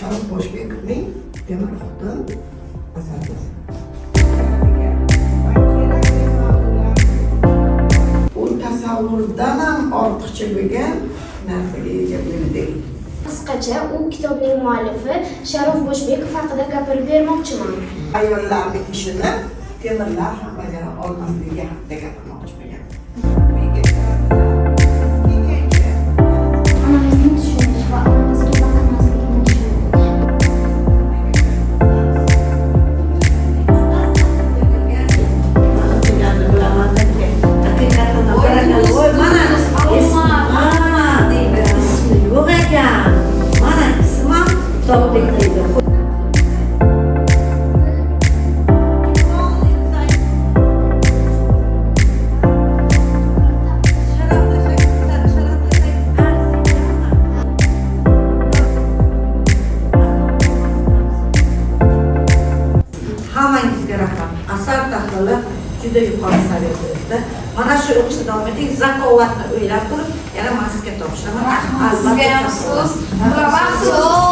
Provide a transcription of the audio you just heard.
Sharof Boshbekovning "Temir xotin" asari. U tasavvurdan ham ortiqcha bo'lgan narsaga ega bo'ldik. Qisqacha u kitobning muallifi Sharof Boshbekov haqida gapirib bermoqchiman. Ayollarning ishini temirlar ham bajara olmasligi haqida gapirmoqchi bo'lgan. Onamizni tushunish va onamizga baqirmaslikni tushundik. Voy, mana ha, deydi. Ismi yo'q ekan. Mana ismim topdik deydi. Hammangizga rahmat. Asar tahlili juda yuqori saviyada o'tdi. Mana shu o'qishda davom eting. Zakovatni o'ylab turib, yana man sizga topshiraman. Rahmat sizga ham Albatta ustoz. Vaqt.